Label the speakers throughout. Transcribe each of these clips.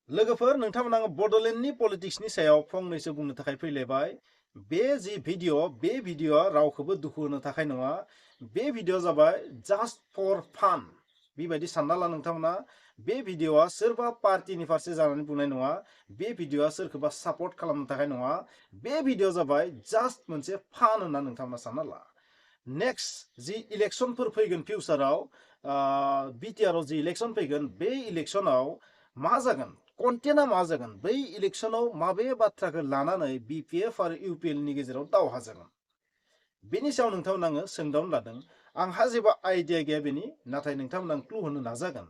Speaker 1: लोगोफोर नोंथांमोना बड'लेण्डनि पलिटिक्सनि सायाव फंनैसो बुंनो थाखाय फैलायबाय। बे जि भिडिअ रावखौबो दुखु होनो थाखाय नङा। बे भिडिअ जाबाय जास्ट फर फान बेबायदि सानना ला नोंथांमोना। बे भिडिअआ सोरबा पार्टिनि फारसे जानानै बुंनाय नङा। बे भिडिअआ सोरखौबा सापर्ट खालामनो थाखाय नङा। बे भिडिअ जाबाय जास्ट मोनसे फान होनना नोंथांमोना सानना ला। नेक्स्ट जि इलेक्शनफोर फैगोन फिउचाराव, BTR जि इलेक्शन फैगोन, बे इलेक्शनाव मा जागोन, कन्टेन्टआ मा जागोन, बै इलेक्शनाव माबे बाथ्राखौ लानानै BPF आरो UPL नि गेजेराव दावहा जागोन, बेनि सायाव नोंथांमोना आङो सोंदावनो लादों। आंहा जेबो आइडिया गैया बेनि, नाथाय नोंथांमोना क्लु होनो नाजागोन।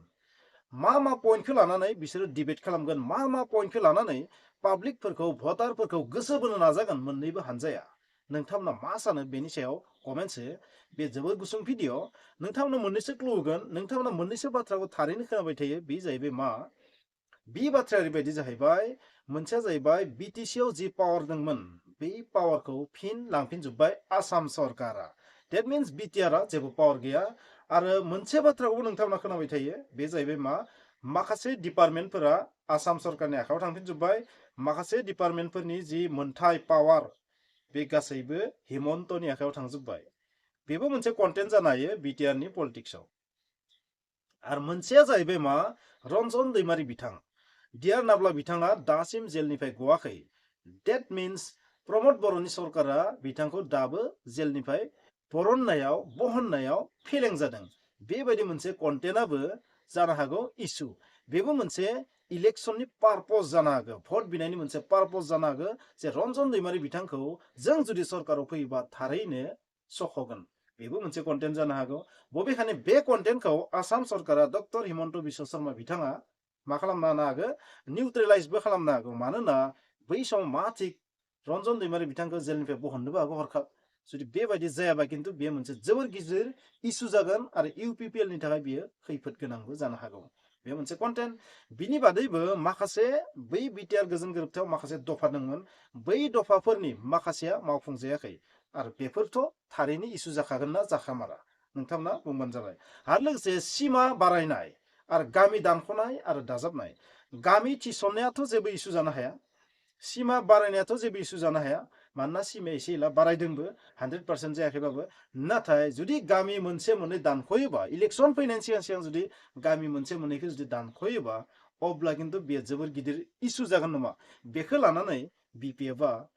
Speaker 1: मा पइन्टखौ लानानै बिसोरो डिबेट खालामगोन, मा पइन्टखौ लानानै पाब्लिकफोरखौ भटारफोरखौ गोसो बोनो नाजागोन मोन्नैबो हानजाया। नोंथांमोना मा सानो बेनि सायाव कमेन्ट्स हो। बे जोबोद गुसुं भिडिअ, नोंथांमोना मोननैसो क्लु होगोन। नोंथांमोना मोननैसो बाथ्राखौ थारैनो खोनाबाय थायो, बे जाहैबाय मा, बे बाथ्राया ओरैबायदि जाहैबाय। मोनसेया जाहैबाय BTC आव जि पावार दंमोन, बे पावारखौ फिन लांफिनजोब्बाय आसाम सरकारा। डेट मिन्स BTR आ जेबो पावार गैया। आरो मोनसे बाथ्राखौबो नोंथांमोना खोनाबाय थायो, बे जाहैबाय मा, माखासे डिपार्टमेन्टफोरा आसाम सरकारनि आखायाव थांफिनजोब्बाय। माखासे डिपार्टमेन्टफोरनि जि मोनथाय पावार, बे गासैबो हिमन्तनि आखायाव थांजोब्बाय। बेबो मोनसे कन्टेन्ट जानो हायो BTR नि पलिटिक्सआव। आरो मोनसेया जाहैबाय मा, रन्जन दैमारी बिथां, डियार नाब्ला बिथाङा दासिम जेलनिफ्राय गवाखै। डेट मिन्स प्रमद बर'नि सरकारा बिथांखौ दाबो जेलनिफ्राय बहननायाव फेलें जादों। बेबायदि मोनसे कन्टेन्टआबो जानो हागौ इस्यु। बेबो मोनसे इलेक्शननि पार्पस जानो हागौ, भट बिनायनि मोनसे पार्पस जानो हागौ, जे रन्जन दैमारी बिथांखौ जों जुदि सरकाराव फैयोबा थारैनो सख'गोन। बेबो मोनसे कन्टेन्ट जानो हागौ। बबेखानि बे कन्टेन्टखौ आसाम सरकारा डक्टर हिमन्त बिश्व शर्मा बिथाङा मा खालामनो हागौ, निउट्रेलाइजबो खालामनो हागौ। मानोना बै समाव मा थिक रन्जन दैमारी बिथांखौ जेलनिफ्राय बहननोबो हागौ हरखाब। जुदि बेबायदि जायाबा खिन्थु बेयो मोनसे जोबोर गिदिर इस्यु जागोन आरो UPPL नि थाखाय बियो खैफोद गोनांबो जानो हागौ। बे मोनसे कन्टेन्ट। बिनि बादैबो माखासे बै BTR गोजोन गोरोबथायाव माखासे दफा दंमोन, बै दफाफोरनि माखासेया मावफुंजायाखै। आरो बेफोरथ' थारैनो इस्यु जाखागोन ना जाखामारा, नोंथांमोना बुंबानो जाबाय। आरो लोगोसे सिमा बारायनाय आरो गामि दानख'नाय आरो दाजाबनाय। गामि थिसननायाथ' जेबो इस्यु जानो हाया, सिमा बारायनायाथ' जेबो इस्यु जानो हाया। मानोना सिमाया एसे एला बारायदोंबो, 100% जायाखैबाबो। नाथाय जुदि गामि मोनसे मोननै दानख'योबा, इलेक्शन फैनायनि सिगां जुदि गामि मोनसे मोननैखौ जुदि दानख'योबा, अब्ला खिन्थु बेयो जोबोर गिदिर इस्यु जागोन नामा। बेखौ लानानै BPF आ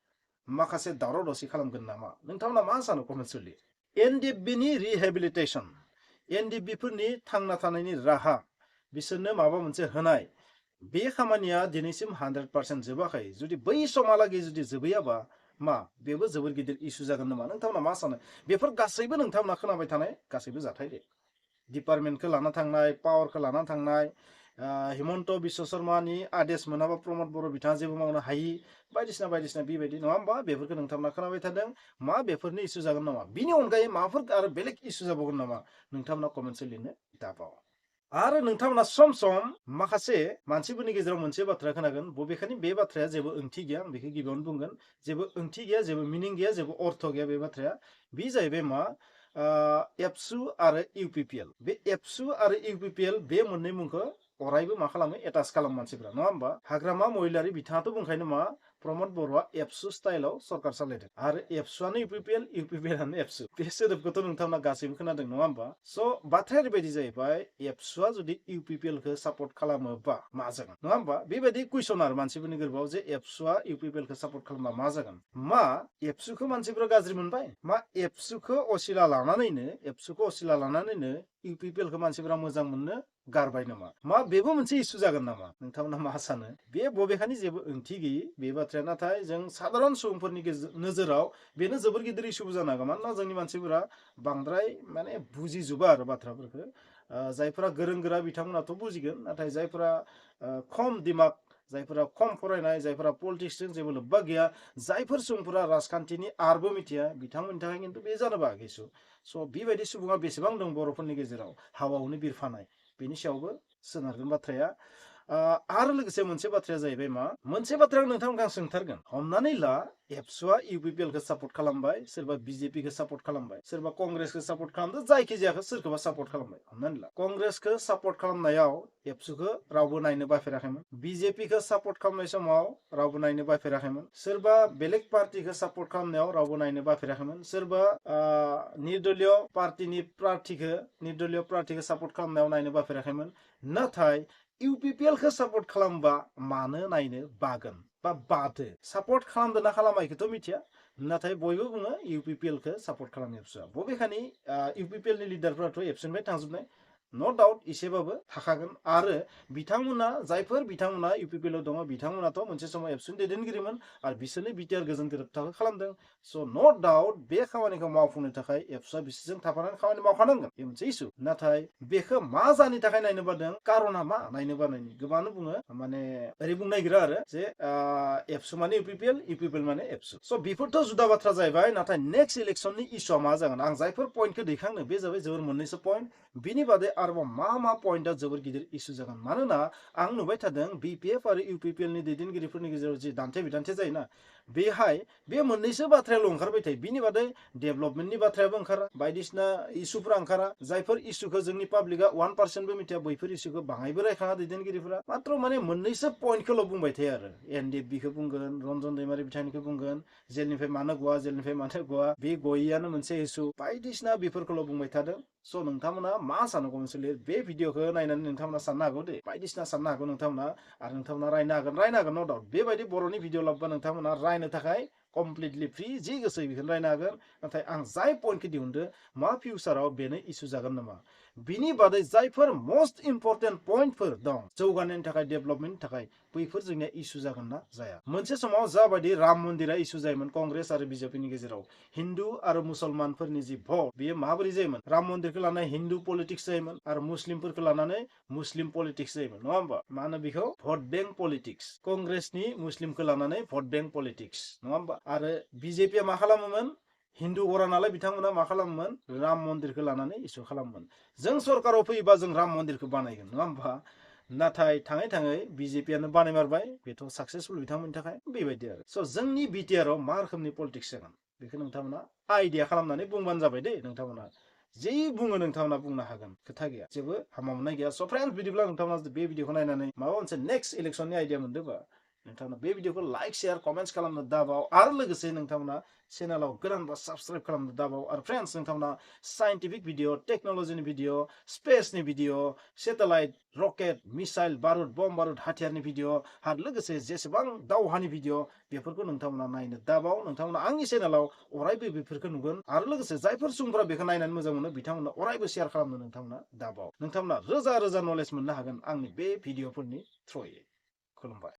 Speaker 1: माखासे दावराव दावसि खालामगोन नामा, नोंथांमोना मा सानो कमेन्ट्स लिर। NDB नि रिहेबिलिटेसन, NDB फोरनि थांना थानायनि राहा, बिसोरनो माबा मोनसे होनाय, बे खामानिया दिनैसिम 100% जोबाखै। जुदि बै समहालागै जुदि जोबैयाबा मा, बेबो जोबोर गिदिर इस्यु जागोन नामा, नोंथांमोना मा सानो। बेफोर गासैबो नोंथांमोना खोनाबाय थानाय गासैबो जाथाय दे। डिपार्टमेन्टखौ लाना थांनाय, पावारखौ लाना थांनाय, हिमन्त बिश्व शर्मानि आदेश मोनाबा प्रमद बर' बिथाङा जेबो मावनो हायि, बायदिसिना बेबायदि नङा होमबा। बेफोरखौ नोंथांमोना खोनाबाय थादों। मा बेफोरनि इस्यु जागोन नामा, बिनि अनगायै माबाफोर आरो बेलेग इस्यु जाबावगोन नामा, नोंथांमोना कमेन्ट्स लिरनो दाबाव। आरो नोंथांमोना सम सम माखासे मानसिफोरनि गेजेराव मोनसे बाथ्रा खोनागोन, बबेखानि बे बाथ्राया जेबो ओंथि गैया, आं बेखौ गिबियावनो बुंगोन। जेबो ओंथि गैया, जेबो मिनिं गैया, जेबो अर्थ गैया बे बाथ्राया। बे जाहैबाय मा, एबसु आरो UPPL। बे एबसु आरो UPPL बे मोननै मुंखौ अरायबो मा खालामो, एटाच खालामो मानसिफ्रा, नङा होमबा। हाग्रामा महिलारि बिथाङाथ' बुंखायो मा, प्रमद बर'आ एबसु स्टाइलाव सरकार सालायदों। आरो एबसुआनो UPPL, UPPLआनो एबसु। बे सोदोबखौथ' नोंथांमोना गासैबो खोनादों, नङा होमबा। स' बाथ्राया ओरैबायदि जाहैबाय, एबसुआ जुदि UPPLखौ सापर्ट खालामोबा मा जागोन, नङा होमबा। बेबायदि कुइसन आरो मानसिफोरनि गोरबोआव, जे एबसुआ UPPLखौ सापर्ट खालामबा मा जागोन। मा एबसुखौ मानसिफोरा गाज्रि मोनबाय, मा एबसुखौ असिला लानानैनो UPPLखौ मानसिफोरा मोजां मोननो गारबाय नामा, मा बेबो मोनसे इस्यु जागोन नामा, नोंथांमोना मा सानो। बे बबेखानि जेबो ओंथि गैयि बे बाथ्राया, नाथाय जों साधारन सुबुंफोरनि नोजोराव बेनो जोबोर गिदिर इस्युबो जानो हागौ। मानोना जोंनि मानसिफोरा बांद्राय माने बुजिजोबा आरो बाथ्राफोरखौ। जायफोरा गोरों गोरा बिथांमोनाथ' बुजिगोन, नाथाय जायफोरा खम दिमाग, जायफोरा खम फरायनाय, जायफोरा पलिटिक्सजों जेबो लोब्बा गैया, जायफोर सुबुंफोरा राजखान्थिनि आरबो मिथिया, बिथांमोननि थाखाय खिन्थु बे जानोबो हागौ इस्यु। स' बेबायदि सुबुङा बेसेबां दं बर'फोरनि गेजेराव हावायावनो बिरफानाय, बेनि सायावबो सोनारगोन बाथ्राया। आरो लोगोसे मोनसे बाथ्राया जाहैबाय मा मोनसे बाथ्राखौ नोंथांमोनखौ आं सोंथारगोन हमनानै ला एबसुआ UPPL खौ सापर्ट खालामबाय सोरबा BJP खौ सापर्ट खालामबाय सोरबा कंग्रेसखौ सापर्ट खालामदो जायखिजायाखौ सोरखौबा सापर्ट खालामबाय हमनानै ला कंग्रेसखौ सापर्ट खालामनायाव एबसुखौ रावबो नायनो बायफेराखैमोन BJP खौ सापर्ट खालामनाय समाव रावबो नायनो बायफेराखैमोन सोरबा बेलेग पार्टिखौ सापर्ट खालामनायाव रावबो नायनो बायफेराखैमोन सोरबा निर्दलीय पार्टिखौ सापर्ट खालामनायाव नायनो बायफेराखैमोन नाथाय UPPL खौ सापर्ट खालामबा मानो नायनो बागोन बा बादो सापर्ट खालामदो ना खालामायखौथ' मिथिया नाथाय बयबो बुङो UPPL खौ सापर्ट खालामो एबसुआ बबेखानि UPPL नि लिडारफोराथ' एबसुनिफ्राय थांजोबनाय नो डाउट एसेबाबो थाखागोन आरो बिथांमोना जायफोर बिथांमोना UPPL आव दङ बिथांमोनाथ' मोनसे समाव एबसुनि दैदेनगिरिमोन आरो बिसोरनि BTR गोजोन गोरोबथाखौ खालामदों स' नो डाउट बे खामानिखौ मावफुंनो थाखाय एबसुआ बिसोरजों थाफानानै खामानि मावखानांगोन बे मोनसे इसु नाथाय बेखौ मा जानि थाखाय नायनो बादों कारना मा नायनो बानायनि गोबाङानो बुङो माने ओरै बुंनो नागिरा आरो जे एबसु माने UPPL माने एबसु स' बेफोरथ' जुदा बाथ्रा जाहैबाय नाथाय नेक्स्ट इलेक्सननि इस्युआ मा जागोन आं जायफोर पइन्टखौ दैखांनो बे जाबाय जोबोर मोननैसो पइन्ट बिनि बादै आरोबाव मा पइन्टआ जोबोर गिदिर इस्यु जागोन मानोना आं नुबाय थादों BPF आरो UPPL नि दैदेनगिरिफोरनि गेजेराव जि दान्थे बिदान्थे जायोना बेहाय बे मोननैसो बाथ्रायाल' ओंखारबाय थायो बिनि बादै डेभेलपमेन्टनि बाथ्रायाबो ओंखारा बायदिसिना इस्युफोरा ओंखारा जायफोर इस्युखौ जोंनि पाब्लिकआ 1%बो मिथिया बैफोर इस्युखौ बाङायबो रायखाङा दैदेनगिरिफोरा मात्र माने मोननैसो पइन्टखौल' बुंबाय थायो आरो NDFB खौ बुंगोन रन्जन दैमारि बिथांनिखौ बुंगोन जेलनिफ्राय मानो गवा बे गयैयानो मोनसे इस्यु बायदिसिना बेफोरखौल' बुंबाय थादों स' नोंथांमोना मा सानो कमेन्ट बे भिडिअखौ नायनानै नोंथांमोना साननो हागौ दे बायदिसिना साननो हागौ नोंथांमोना आरो नोंथांमोना रायनो हागोन नो डाउट बेबायदि बर'नि भिडिअ लाबोबा नोंथांमोना रायनो थाखाय कमप्लिटलि फ्रि जि गोसो बेखौनो रायनो हागोन नाथाय आं जाय पइन्टखौ दिहुनदो मा फिउचाराव बेनो इस्यु जागोन नामा बिनि बादै जायफोर मस्ट इम्पर्टेन्ट पइन्टफोर दं जौगानायनि थाखाय डेभेलपमेन्टनि थाखाय बैफोर जोंनिया इस्यु जागोन ना जाया मोनसे समाव जाबायदि राम मन्दिरा इस्यु जायोमोन कंग्रेस आरो BJPनि गेजेराव हिन्दु आरो मुसलमानफोरनि जि भट बेयो माबोरै जायोमोन राम मन्दिरखौ लानानै हिन्दु पलिटिक्स जायोमोन आरो मुस्लिमफोरखौ लानानै मुस्लिम पलिटिक्स जायोमोन नङा होमबा मा होनो बेखौ भट बेंक पलिटिक्स कंग्रेसनि मुस्लिमखौ लानानै भट बेंक पलिटिक्स नङा होमबा आरो BJPआ मा खालामोमोन हिन्दु गरा नालाय बिथांमोना मा खालामोमोन राम मन्दिरखौ लानानै इस्यु खालामोमोन जों सरकाराव फैयोबा जों राम मन्दिरखौ बानायगोन नङा होमबा नाथाय थाङै थाङै BJPआनो बानायमारबाय बेथ' साक्सेसफुल बिथांमोननि थाखाय बेबायदि आरो स' जोंनि BTR आव मा रोखोमनि पलिटिक्स जागोन बेखौ नोंथांमोना आइडिया खालामनानै बुंबानो जाबाय दे नोंथांमोना जि बुङो नोंथांमोना बुंनो हागोन खोथा गैया जेबो हामा मोननाय गैया स' फ्रेन्ड्स बिदिब्ला नोंथांमोना बे भिडिअखौ नायनानै माबा मोनसे नेक्स्ट इलेक्सननि आइडिया मोनदोंबा नोंथांमोना बे भिडिअखौ लाइक शेयार कमेन्ट्स खालामनो दाबाव आरो लोगोसे नोंथांमोना चेनेलाव गोदानबा साबस्क्राइब खालामनो दाबाव आरो फ्रेन्ड्स नोंथांमोना साइन्टिफिक भिडिअ टेक्न'लजिनि भिडिअ स्पेसनि भिडिअ सेटेलाइट रकेट मिसाइल बारुद बम बारुद हाथियारनि भिडिअ आरो लोगोसे जेसेबां दावहानि भिडिअ बेफोरखौ नोंथांमोना नायनो दाबाव नोंथांमोना आंनि चेनेलाव अरायबो बेफोरखौ नुगोन आरो लोगोसे जायफोर सुबुंफोरा बेखौ नायनानै मोजां मोनो बिथांमोना अरायबो शेयार खालामनो नोंथांमोना दाबाव नोंथांमोना रोजा रोजा नलेज मोननो हागोन आंनि बे भिडिअफोरनि थ्रुयै खुलुमबाय